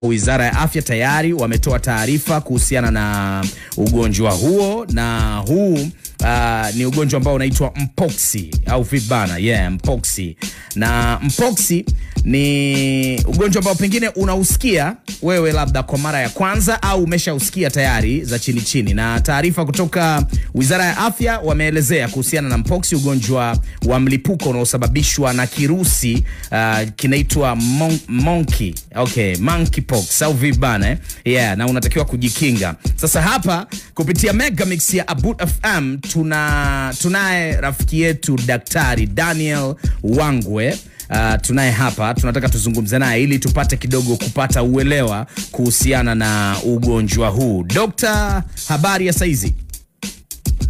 Wizara ya Afya tayari wametoa taarifa kuhusiana na ugonjwa huo, na huu ni ugonjwa ambao unaitwa mpox au vibana. Yeah, mpox. Na mpox ni ugonjwa ambao pengine unausikia wewe labda kwa mara ya kwanza au umeshausikia tayari za chini chini. Na taarifa kutoka Wizara ya Afya wameelezea kuhusiana na mpox, ugonjwa wa mlipuko unaosababishwa na kirusi kinaitwa monkey. Okay, monkeypox au vibana, eh? Yeah, na unatakiwa kujikinga. Sasa hapa kupitia Megamix ya Abud FM tunaye rafiki yetu Daktari Daniel Wangwe. Tunaye hapa, tunataka tuzungumze naye ili tupate kidogo kupata uelewa kuhusiana na ugonjwa huu. Dokta, habari ya saizi?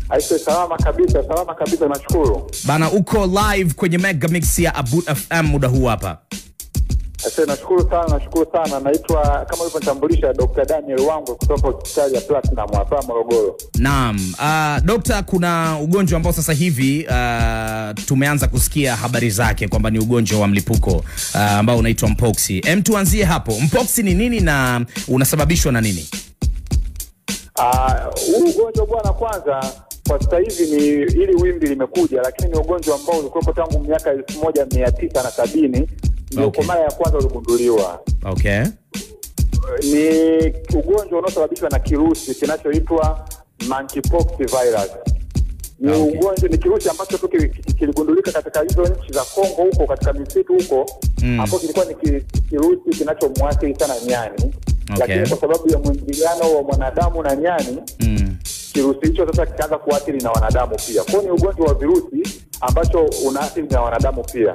Aise, salama kabisa, salama kabisa, nashukuru. Bana, uko live kwenye Megamix ya Abud FM muda huu hapa. Aise, nashukuru sana, nashukuru sana. Naitwa kama ulivyonitambulisha Dr. Daniel Wangwe kutoka hospitali ya Platinum hapa Morogoro. Naam. Dokta, kuna ugonjwa ambao sasa hivi tumeanza kusikia habari zake kwamba ni ugonjwa wa mlipuko ambao unaitwa mpox. Tuanzie hapo. Mpox ni nini na unasababishwa na nini? Huu ugonjwa bwana, kwanza kwa sasa hivi ni ili wimbi limekuja, lakini ni ugonjwa ambao ulikuwepo tangu miaka 1970. Ndio kwa mara ya kwanza uligunduliwa. Okay. Ni ugonjwa unaosababishwa na kirusi kinachoitwa monkeypox virus. Ni ugonjwa, ni kirusi ambacho tu kiligundulika katika hizo nchi za Kongo huko, katika misitu huko. Hapo kilikuwa ni kirusi kinachomwathiri sana nyani. Lakini kwa sababu ya mwingiliano wa mwanadamu na nyani, kirusi hicho sasa kikaanza kuathiri na wanadamu pia. Kwa hiyo ni ugonjwa wa virusi ambacho unaathiri na wanadamu pia.